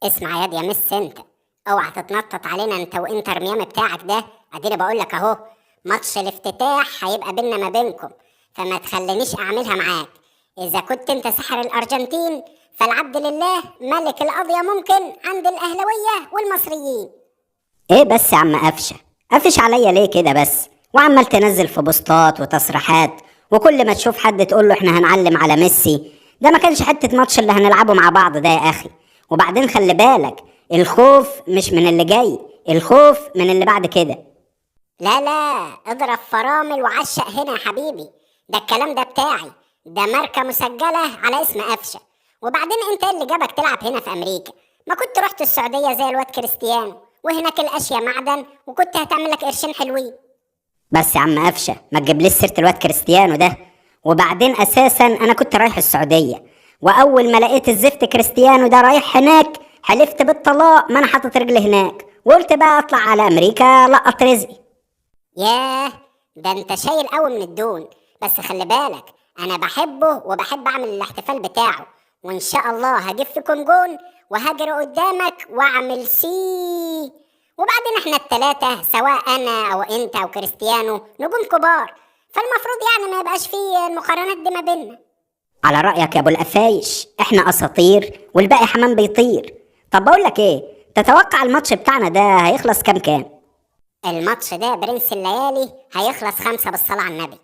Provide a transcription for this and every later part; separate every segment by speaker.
Speaker 1: اسمع يا ميسي، انت اوعى تتنطط علينا انت وانتر ميامي بتاعك ده. اديني بقول لك اهو، ماتش الافتتاح هيبقى بينا ما بينكم، فما تخلينيش اعملها معاك. اذا كنت انت ساحر الارجنتين، فالعبد لله ملك القضية ممكن عند الاهلاوية والمصريين.
Speaker 2: ايه بس يا عم قفشه، قفش عليا ليه كده بس؟ وعمال تنزل في بوستات وتصريحات، وكل ما تشوف حد تقول له احنا هنعلم على ميسي. ده ما كانش حتة ماتش اللي هنلعبه مع بعض ده يا اخي. وبعدين خلي بالك، الخوف مش من اللي جاي، الخوف من اللي بعد كده.
Speaker 1: لا لا، اضرب فرامل وعشق هنا يا حبيبي، ده الكلام ده بتاعي، ده ماركة مسجلة على اسم قفشة. وبعدين انت إيه اللي جابك تلعب هنا في امريكا؟ ما كنت رحت السعودية زي الواد كريستيانو، وهناك الاشياء معدن، وكنت هتعمل لك قرشين حلوين.
Speaker 2: بس يا عم قفشه، ما تجيبليش سيره الواد كريستيانو ده. وبعدين اساسا انا كنت رايح السعوديه، واول ما لقيت الزفت كريستيانو ده رايح هناك حلفت بالطلاق ما انا حاطط رجلي هناك، وقلت بقى اطلع على امريكا لقط رزقي.
Speaker 1: ياه، ده انت شايل قوي من الدون. بس خلي بالك، انا بحبه وبحب اعمل الاحتفال بتاعه، وان شاء الله هجيب فيكم جون وهجري قدامك واعمل سي. وبعدين احنا التلاتة سواء انا او انت او كريستيانو نجوم كبار، فالمفروض يعني ما يبقاش فيه المقارنات دي ما بيننا.
Speaker 2: على رايك يا ابو القفايش، احنا اساطير والباقي حمام بيطير. طب بقول لك ايه، تتوقع الماتش بتاعنا ده هيخلص كام كام؟
Speaker 1: الماتش ده برنس الليالي هيخلص 5 بالصلاة على النبي.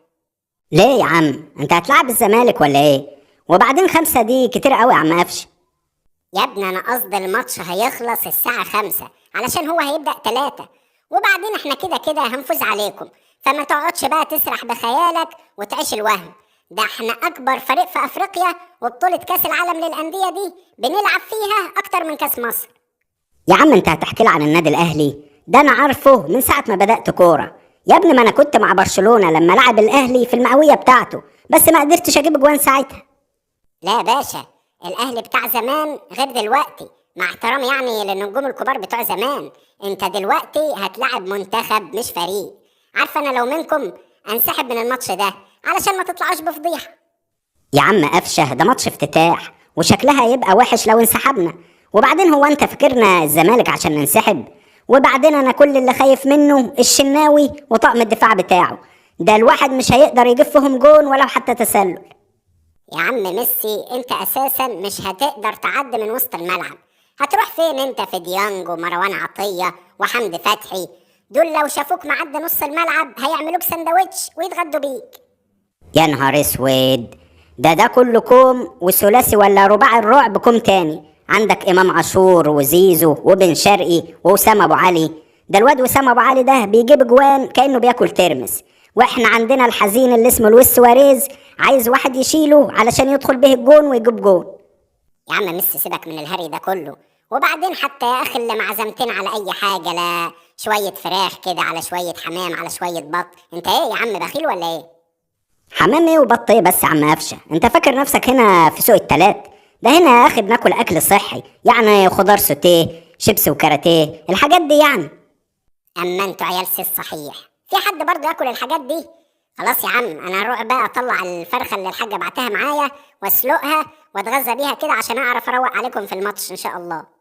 Speaker 2: ليه يا عم، انت هتلعب الزمالك ولا ايه؟ وبعدين 5 دي كتير قوي يا عم قفشه.
Speaker 1: يا ابني انا قصدي الماتش هيخلص الساعة 5، علشان هو هيبدأ 3. وبعدين احنا كده كده هنفوز عليكم، فما تقعدش بقى تسرح بخيالك وتعيش الوهم ده. احنا اكبر فريق في افريقيا، وبطولة كاس العالم للأندية دي بنلعب فيها اكتر من كاس مصر.
Speaker 2: يا عم انت هتحكي لي عن النادي الاهلي ده؟ انا عارفه من ساعة ما بدات كورة يا ابني. ما انا كنت مع برشلونة لما لعب الاهلي في المئويه بتاعته، بس ما قدرتش اجيب جوان ساعتها.
Speaker 1: لا يا باشا، الاهلي بتاع زمان غير دلوقتي، مع احترامي يعني للنجوم الكبار بتوع زمان. انت دلوقتي هتلعب منتخب مش فريق. عارفه انا لو منكم انسحب من الماتش ده علشان ما تطلعوش بفضيحه.
Speaker 2: يا عم قفشه، ده ماتش افتتاح وشكلها يبقى وحش لو انسحبنا. وبعدين هو انت فاكرنا الزمالك عشان ننسحب؟ وبعدين انا كل اللي خايف منه الشناوي وطقم الدفاع بتاعه ده، الواحد مش هيقدر يجيب فيهم جون ولو حتى تسلل.
Speaker 1: يا عم ميسي، انت اساسا مش هتقدر تعدي من وسط الملعب. هتروح فين انت في ديانج ومروان عطية وحمدي فتحي؟ دول لو شافوك معدي نص الملعب هيعملوك سندوتش ويتغدوا بيك.
Speaker 2: يا نهار اسود، ده كله كوم، وثلاثي ولا رباعي الرعب كوم تاني. عندك امام عاشور وزيزو وبن شرقي واسامة ابو علي. ده الواد وسام ابو علي ده بيجيب جوان كانه بياكل ترمس. واحنا عندنا الحزين اللي اسمه لويس سواريز، عايز واحد يشيله علشان يدخل به الجون ويجيب جون.
Speaker 1: يا عم ميسي سيبك من الهري ده كله. وبعدين حتى يا اخي اللي معزمتين على اي حاجة، لا شوية فراخ كده على شوية حمام على شوية بط، انت ايه يا عم، بخيل ولا ايه؟
Speaker 2: حمام ايه وبط ايه بس يا عم قفشه؟ انت فاكر نفسك هنا في سوق التلات؟ ده هنا يا اخي بناكل اكل صحي، يعني خضار سوتيه، شيبس وكاراتيه، الحاجات دي يعني.
Speaker 1: اما انتوا عيال سي الصحيح، في حد برضه ياكل الحاجات دي؟ خلاص يا عم، انا هروح بقى اطلع الفرخه اللي الحاجة بعتها معايا واسلقها واتغذى بيها كده عشان اعرف اروق عليكم في الماتش ان شاء الله.